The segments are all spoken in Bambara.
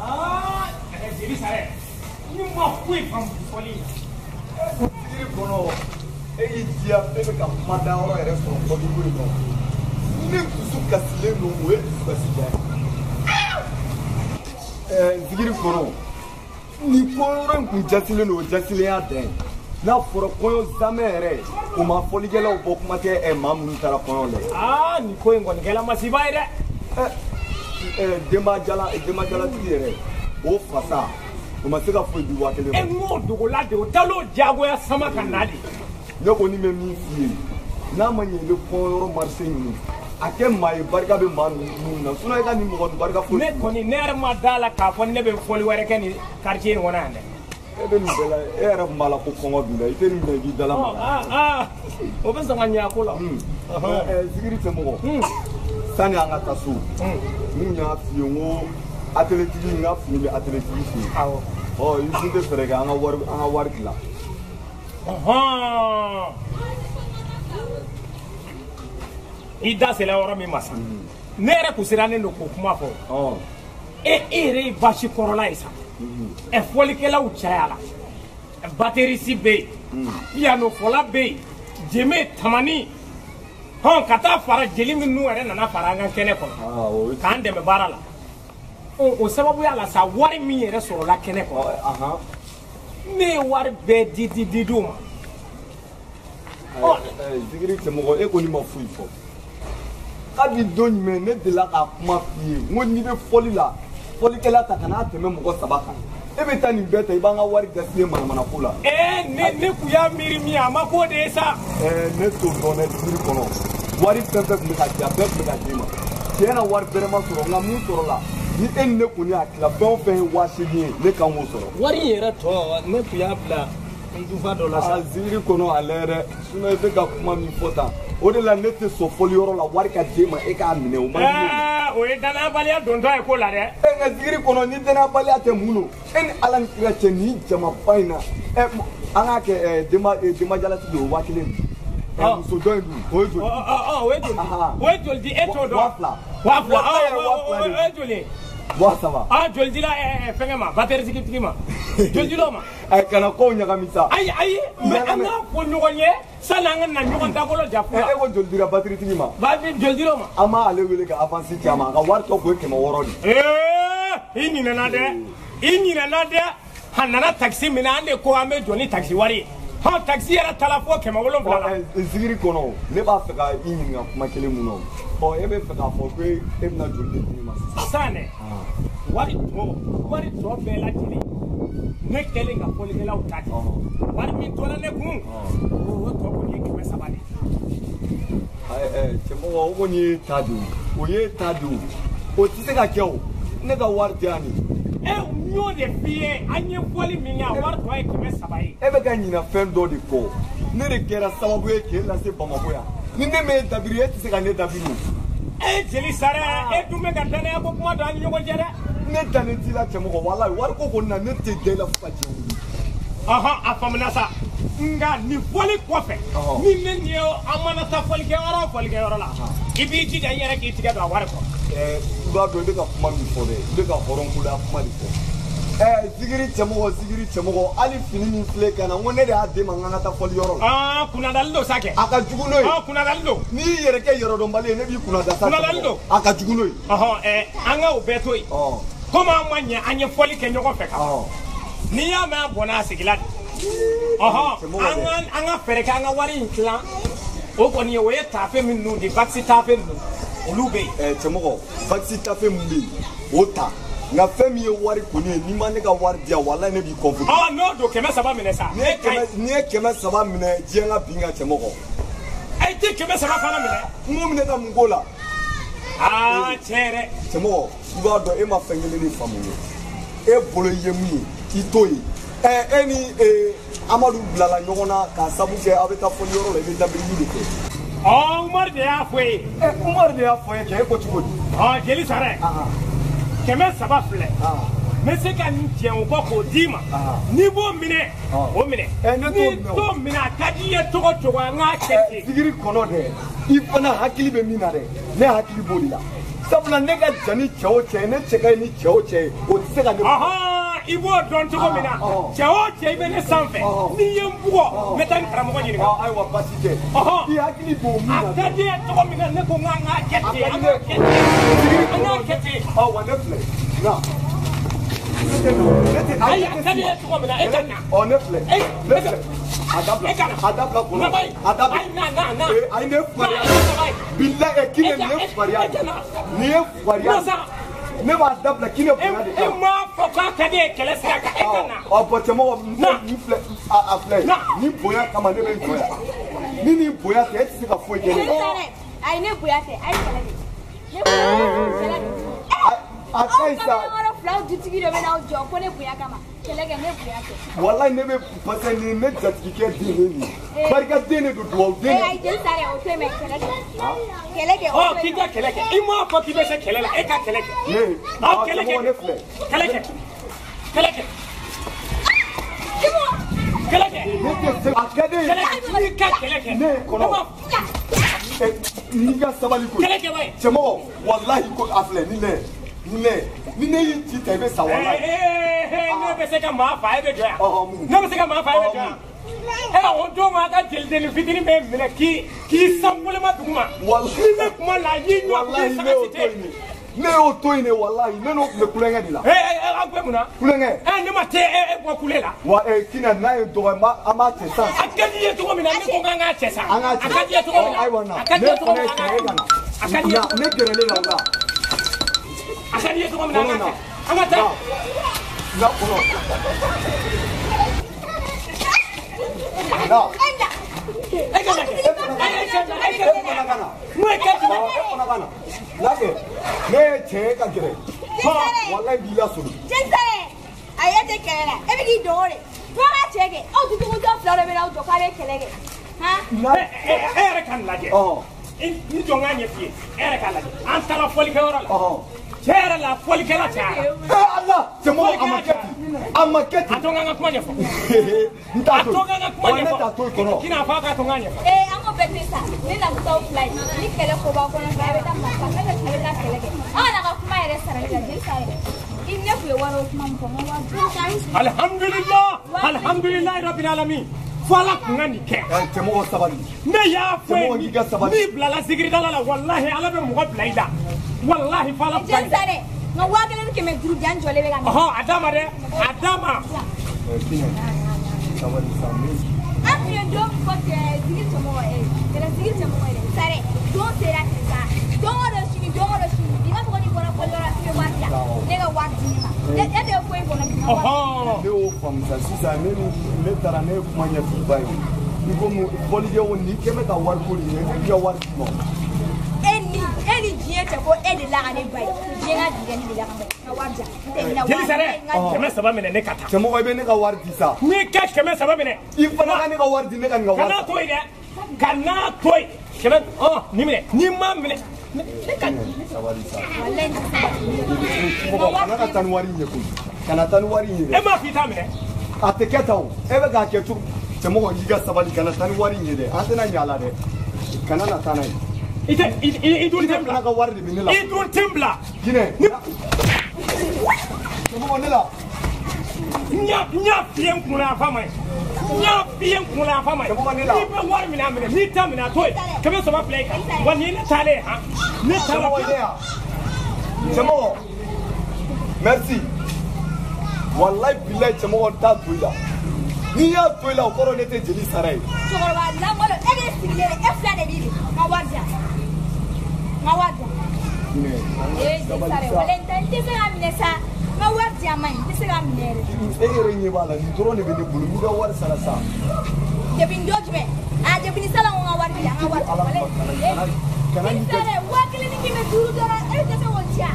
Aa jeli Sarɛ ni ma foyi faamu fɔli in na. Zikiri kɔnɔ e y'i diya e bɛ ka kuma da yɔrɔ yɛrɛ sɔrɔ fɔli ko in kɔnɔ. Ne dusu kasilen don, o ye dusu kasi da ye. Zikiri kɔnɔ ni kɔɲɔyɔrɔ in kun jasilen don, o jasilenya dan ye. N'a fɔra kɔɲɔ zamɛ yɛrɛ o ma fɔlikɛlaw bɔ, kuma tɛ maa minnu taara kɔɲɔ la. Aa nin ko in kɔni kɛla masiba ye dɛ. Denbajalatigi yɛrɛ o fasa o ma se ka foyi di 1000 ma. E n k'o dogola de, o tal'o diyagoya sama ka na de. Ne kɔni bɛ min f'i ye, n'a ma ɲɛ i bɛ kɔɲɔyɔrɔ marché ɲini, a kɛ maa ye barika bɛ maa ninnu na, sinon e ka nin mɔgɔ nin barika foyi. Ne kɔni ne yɛrɛ ma d'a la k'a fɔ ne bɛ fɔli wɛrɛ kɛ nin quartier in kɔnɔ yan dɛ. E bɛ nin bɛɛ la, e yɛrɛ tun b'a la ko kɔngɔ b'i la, i tɛ nin minɛ i k'i dala maga. O bɛ sɔn ka ɲɛ a ko la. Zikiri cɛmɔgɔ, sani an ka taa so, n y'a f'i ye n ko ateletigi n ka fini bɛ ateletigi fɛ yen. Awɔ. Ɔ i tun tɛ fɛɛrɛ kɛ an ka wari dilan. I da sera yɔrɔ min ma sa, ne yɛrɛ kun sirannen don k'o kuma fɔ. E yɛrɛ ye basi kɔrɔla ye sa. Fɔlikɛlaw cayala, baterisi bɛ yen, piyanofɔla bɛ yen, jeme tamani, hɔn ka taa fara jeli minnu yɛrɛ nana fara an ka kɛnɛ kɔnɔ k'an dɛmɛ baara la. O sababuya la sa, wari min yɛrɛ sɔrɔla kɛnɛ kɔnɔ, ne ye wari bɛɛ di di di d'u ma. Zikiri cɛmɔgɔ, e kɔni ma foyi fɔ. Kabi don jumɛn ne delila k'a kuma f'i ye, n ko n'i bɛ fɔli la, fɔlikɛla ta kana tɛmɛ mɔgɔ 3 kan. E bɛ taa nin bɛɛ ta, i b'an ka wari gaspiller manamana ko la. Ne kun y'a miiri min ye, a ma k'o de ye sa. Ne t'o dɔn dɛ, Zikiri kɔnɔ. Wari fɛn fɛn tun bɛ ka di, a bɛɛ tun bɛ ka d'i ma. Tiɲɛ na wari bɛrɛ ma sɔrɔ, nka mun sɔrɔla, ni e ni ne kɔni y'a tila, fɛn o fɛn ye 8000 ye, ne kan k'o sɔrɔ. Wari in yɛrɛ tɔ, ne kun y'a bila n dufa dɔ la sa. Zikiri kɔnɔ a lajɛ dɛ, sinon i bɛ ka kuma min fɔ tan, o de la ne tɛ sɔn fɔliyɔrɔ la wari ka d'e ma e k'a minɛ, o man di ne ye. O ye danayabaliya dontɔ ye ko la dɛ. Nka Zikiri kɔnɔ ni danayabaliya tɛ mun don, e ni Ala ni kira cɛ nin jamaba in na, an k'a kɛ denbajalatigi o ye 1000 di. Muso dɔ in dun, o ye joli? O ye joli? O ye joli di e t'o dɔn? 2000. 2000, o ye joli ye? 3000. Joli dila fɛnkɛ ma, bateritigi ma. Joli dil'o ma? Kana kow ɲagami sa. Ayi ayi, mais an k'a fɔ ɲɔgɔn ye sani an ka na ɲɔgɔn dakolo ja fu la. E ko joli dira bateritigi ma? Joli dil'o ma? An b'ale wele ka avance ci a ma, a ka wari tɔ kun ye 600 de. I ɲinɛna dɛ, i ɲinɛna dɛ. A nana taxi minɛ, an de ko an bɛ jɔ ni taxi wari ye. Hɔn, taxi yɛrɛ taara fo 700 la. Zikiri kɔnɔ, ne b'a fɛ ka i ɲininka kuma kelen mun na. Ɔ e bɛ fɛ k'a fɔ ko e bɛna joli de di ne ma sisan? Sisan dɛ, wari tɔ bɛɛ lajɛlen, ne kɛlen ka fɔlikɛlaw ta di, wari min tora ne kun, o tɔ kɔni ye 300 de ye. Cɛmɔgɔ, o kɔni ye ta de ye, o ye ta de ye, o tɛ se ka kɛ o, ne ka wari di yan de. N y'o de f'i ye, an ye fɔli min kɛ, a wari tɔ ye 300 ye. E bɛ ka ɲinɛ fɛn dɔ de kɔ, ne de kɛra sababu ye k'e lase Bamakɔ yan. Ni ne m'e dabiri, e tɛ se ka ne dabiri o. Jeli Sarɛ, e dun bɛ ka danaya ko kuma don an ni ɲɔgɔn cɛ dɛ. Ne dalen t'i la cɛmɔgɔ, walayi wari ko kɔni na ne tɛ da i la fo ka diɲɛ wuli. A faamuna sa. Nka nin fɔli kɔfɛ, ni ne nin ye an mana taa fɔlikɛyɔrɔ o fɔlikɛyɔrɔ la, i b'i jija i yɛrɛ k'i tigɛ don a wari kɔrɔ. I b'a dɔn i bɛ ka kuma min fɔ dɛ, i bɛ ka hɔrɔnkolaya kuma de fɔ. Zikiri cɛmɔgɔ, Zikiri cɛmɔgɔ, hali fini min filɛ ka na, n ko ne de y'a d'e ma n k'an ka taa fɔliyɔrɔ la. Kunnadali don sa kɛ. A ka jugu n'o ye. Kunnadali don. N'i y'i yɛrɛ kɛ yɔrɔdɔnbali ye, ne b'i kunnada sa. Kunnadali don. A ka jugu n'o ye. An ka o bɛɛ to yen. Komi an ma ɲɛ, an ye fɔli kɛ ɲɔgɔn fɛ ka ban. N'i y'a mɛn a bɔnna a sigila de. An ka fɛɛrɛ kɛ an ka wari in tilan. O kɔni o ye taafe minnu di, bakisi taafe ninnu, olu bɛ yen. Cɛmɔgɔ, bakisi taafe min bɛ yen, o ta. Nka fɛn min ye wari kɔni ye, n'i ma ne ka wari di yan, walayi ne b'i kɔnfo. N'o don 300 minɛ sa. N'i ye 300 minɛ, diɲɛ ka bin kan cɛmɔgɔ. I tɛ 300 fana minɛ. N ko minɛ ka mun k'o la? Tiɲɛ yɛrɛ. Cɛmɔgɔ, i b'a dɔn e ma fɛn kelen de faamu dɛ. E bolo ye mun ye, i t'o ye. E ni Amadu bilala ɲɔgɔn na k'a sabu kɛ aw bɛ taa fɔliyɔrɔ la, i bɛ dabirili de kɛ. Umaru de y'a fɔ e ye. Umaru de y'a fɔ e ye kɛ, e ko cogo di? Jeli Sarɛ. 300 filɛ. N bɛ se ka nin jɛn o kɔ k'o d'i ma. N'i b'o minɛ, o minɛ. N'i t'o minɛ, a ka di i ye cogo cogo, an k'a kɛ ten. Zikiri kɔnɔ dɛ, i fana hakili bɛ min na dɛ, ne hakili b'o de la. Sabula ne ka jan ni cɛ o cɛ ye, ne cɛ ka ɲi ni cɛ o cɛ ye, o tɛ se ka ne. I b'o dɔn cogo min na, cɛ o cɛ i bɛ ne sanfɛ, n'i ye n bugɔ, n bɛ taa ni karamɔgɔ ɲininka. Ayiwa baasi tɛ. I hakili b'o min na. A ka di ye cogo min na, ne ko n k'an k'a kɛ ten, an k'a kɛ ten, an k'a kɛ ten. Wa ne filɛ, na. Ayi, a ka di ye cogo min na, e ka na. Ne filɛ, ne filɛ. A dabila, a dabila kɔnɔ. A dabila. Ayi, na, na, na. Ayi, ne fugariya. Bilahi, Kinɛ nin ye fugariya de ye. Nin ye fugariya de ye. Ne b'a dabila Kinɛ bonya de kama. E m'a fɔ k'a ka di ye kɛlɛ sira kan, e ka na. Bɔn cɛmɔgɔ, nin filɛ, a filɛ, nin bonya kama ne bɛ n jɔ yan. Ni nin bonya tɛ, e tɛ se ka foyi kɛ ne la. Ayi, ne bonya tɛ, a ye kɛlɛ de. Ne bonya tɛ. A ka ɲi sa. Aw kamalenkɔrɔ filaw dutigi dɔ bɛ n'aw jɔ ko ne bonya kama. Kɛlɛ kɛ, ne bonya tɛ. Walayi ne bɛ parce que nin ne jatigikɛ den de nin ye. Barika den de don, duwawu den de don. Ayi, jeli sare o tɛ mɛ kɛlɛ kɛ. Kɛlɛ kɛ. K'i ka kɛlɛ kɛ. I m'a fɔ k'i bɛ se kɛlɛ la, e ka kɛlɛ kɛ. Ne. Kɛlɛ kɛ. Ne filɛ. Kɛlɛ kɛ. Kɛlɛ kɛ. Kɛlɛ kɛ. Ne tɛ se. A ka di ye. Kɛlɛ kɛ. N'i ka kɛlɛ kɛ. Ne ye kɔnɔ. N'i ka sabali koyi. Kɛlɛ kɛ wa ye. Cɛmɔgɔ, walahi ko a filɛ ni ne. Ni ne y'i ci ta i bɛ sa walahi. Ne bɛ se ka maa fa e bɛ jɔ yan. Ne bɛ se ka maa fa e bɛ jɔ yan. O don a ka jelidennin fitinin bɛ minɛ k'i sanboloma dugu ma. Walahi. N'i bɛ kuma la y'i ɲɔ walahi ne y'o to yen de. Ne y'o to yen de walahi, ne n'o tun bɛ kulonkɛ de la. Aw bɛ mun na? Kulonkɛ. Ne ma te e bɔ kule la. Wa Kinɛ n'a ye dɔgɔ an b'a cɛ sisan. A ka di i ye cogo min na, ne ko k'an k'a cɛ sa. An k'a cɛ. A ka di i ye cogo min na. Ayiwa na. A ka di i ye cogo min na. Ne fana ye cɛ ye ka na. A ka di i ye. Ne gɛrɛlen na o la. A ka di i ye cogo min na, an k'a cɛ. An ka taa. Na kɔnɔ. Na. E ka na kɛ. E fana ka na. N'o ye kɛ jumɛn? E fana ka na. Lajɛ, ne ye cɛ ye ka gɛrɛ. Walayi b'i lasoli. Jeli sare, ayi e tɛ kɛlɛ la, e bɛ k'i dogo de. Fo ka cɛ kɛ, aw dutigiw fila dɔ bɛ n'aw jɔ k'a bɛ kɛlɛ kɛ. Han? E yɛrɛ ka nin lajɛ. Ni jɔ n k'a ɲɛf'i ye, e yɛrɛ k'a lajɛ. An taara fɔlikɛyɔrɔ la. Cɛ yɛrɛ la fɔlikɛla cayara. Ala, cɛmɔgɔ a ma kɛ ten. A ma kɛ ten. A to n ka kuma ɲɛfɔ. N t'a to. A to n ka kuma ɲɛfɔ. Ne t'a to i kɔnɔ. Kina f'a k'a to n k'a ɲɛfɔ. An k'o bɛɛ tɛ sa. Ne na taa fila ye. Ni kɛlɛ ko b'aw kɔnɔ, a bɛ taa marifa, ne bɛ taa kɛlɛ kɛ. Aw kana ka kuma yɛrɛ sarali la, jeli sare. I ne tun ye wari o kuma min fɔ, n ka wari. Alihamudulila, alihamdulilayi rabbil alamin. Fo Ala kun ka nin kɛ. Cɛmɔgɔ sabali. Ne y'a fɔ ye. K'i ka sabali. N'i bilala zikiridala la, walahi Ala bɛ mɔgɔ bila i la. Walahi fo Ala kun ka nin kɛ. Jeli sare, n ka 1500 di yan jɔlen bɛ ka na. A d'a ma dɛ, a d'a ma. Sabali sa. An tun ye don min fɔ zikiri cɛmɔgɔ ye, kɛlɛ zikiri cɛmɔgɔ ye dɛ. Sare, don sera sisan. Don o don sini, don o don sini. I b'a fɔ ko n'i bɔra fɔliyɔrɔ la k'i bɛ wari di yan. Ne ka wari di ne ma. E tɛ foyi kɔnɔ bi. Ne y'o faamu sa sisan, ne taara ne ye kuma ɲɛf'i ba ye. I ko mun fɔlikɛ o nin kɛ bɛ ka wari ko de ɲini, ne b'i ka wari d'i ma. E ni diɲɛ cɛ ko e de la ka ne ba ye. Diɲɛ ka dingɛ de la ka ne ka wari di yan. N tɛ n ka wari. Jeli sare, 300 minɛ ne ka taa. Cɛmɔgɔ i bɛ ne ka wari di sa. N'i ka 300 minɛ. I fana ka ne ka wari di, ne ka nin ka wari. Kana to yen dɛ. Kana to yen. Kɛmɛ nin minɛ. N'i ma minɛ. Ne ka. Sabali sa. Walayi n tɛ sabali. Mɔgɔ kana ka taa ni wari in ye koyi. Kana taa ni wari in ye dɛ. E m'a f'i t'a minɛ. A tɛ kɛ tan o. E bɛ k'a kɛ cogo. Cɛmɔgɔ y'i ka sabali, kana taa ni wari in ye dɛ. An tɛna ɲɛ a la dɛ. Kana na taa n'a ye. I tɛ i dun tɛ n bila. Ne fana ka wari de bɛ ne la. I dun tɛ n bila. Jinɛ. Cɛmɔgɔ ne la. N y'a f'i ye n kunna yan fan ma ye. N y'a f'i ye n kunna yan fan ma ye. Cɛmɔgɔ ne la. N'i bɛ wari minɛ a minɛ, n'i t'a minɛ a to yen. 300 filɛ i kan. Wa nin ye ne taalen ye han. Ne taara. Cɛmɔgɔ ne yan. Cɛmɔgɔ. Merci. Walayi bilayi cɛmɔgɔ n t'a to i la. N'i y'a to i la o kɔrɔ ne tɛ jeli sara ye. Cɛkɔrɔba langolo e de sigilen don, e fila de b'i bi. N ka wari di yan. N ka wari di yan. Jeli sare, walayi n tɛ se k'a minɛ sa. N ka wari di yan man ɲi, n tɛ se k'a minɛ yɛrɛ. E yɛrɛ ɲɛ b'a la, nin dɔrɔn de bɛ ne bolo, n b'i ka wari sara sa. Depuis ni don jumɛn? Depuis ni salon ko n ka wari di yan, n ka wari di yan. Walayi. Jeli sare, 1500 dɔrɔn, e tɛ se k'o di yan.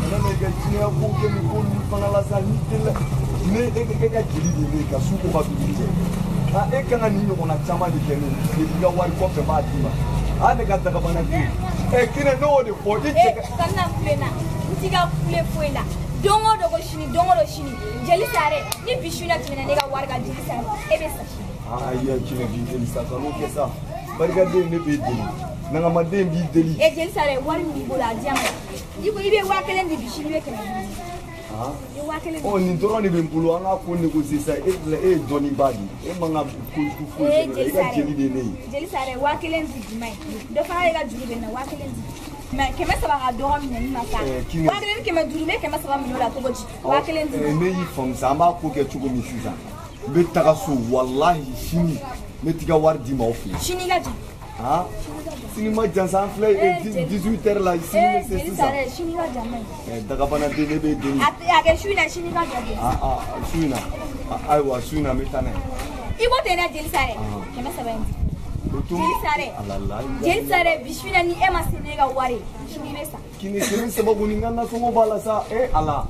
Kana na i ka jinɛya ko kɛ nin ko ninnu fana la sa, n'i delila ne e ka jeli de bɛ yen ka su ko ka dugu jɛ. E kan ka nin ɲɔgɔnna caman de kɛ ne ye, i ka wari kɔfɛ n b'a d'i ma. Ne ka dagabana den. Kinɛ ne y'o de fɔ i cɛ ka. Kana na kule n na, n t'i ka kule foyi la. Don o don ko sini, don o don sini. Jeli sare, ni bi su in na tɛmɛna ne ka wari kan, jeli sare, e bɛ sa sini. Ayi Kinɛ b'i deli sa, kan'o kɛ sa. Barikaden ne b'e deli. Nangamaden b'i deli. E jeli sare wari min b'i bolo a diya ma. I ko i bɛ 5000 di bi sini i bɛ 500 di. I 5000 di. Ɔ nin dɔrɔn de bɛ n bolo an k'a ko négocier sa e filɛ e ye dɔnniba de ye e man ka kojugu foyi kɛ ne la i ka jeli de ye ne ye. Jeli sare 5000 di bi ma ye dɔ fana de ka juru bɛ n na 5000 di. Mais 300 ka dɔgɔ minɛni ma sa. 1000 ni 500 n bɛ 300 minɛ o la cogo di? 1000 di. Ne y'i faamu sa an b'a ko kɛ cogo min sisan n bɛ taga so walahi sini n bɛ t'i ka wari d'i ma aw fɛ yen. Sini ka jan. Sini ma jan sa an filɛ 18 heures la sini bɛ se sisan. Sini ka jan ma ɲi. Dagabanaden ne b'e deli. A kɛ su in na sini ka jan. Su in na ayiwa su in na n bɛ taa n'a ye. I ko ten dɛ jeli sare 300 in di. Jeli sare jeli sare bi su in na ni e ma se ne ka wari ye sini i bɛ sa. Kini 300 kɔni n ka nasɔngɔ b'a la sa e Ala.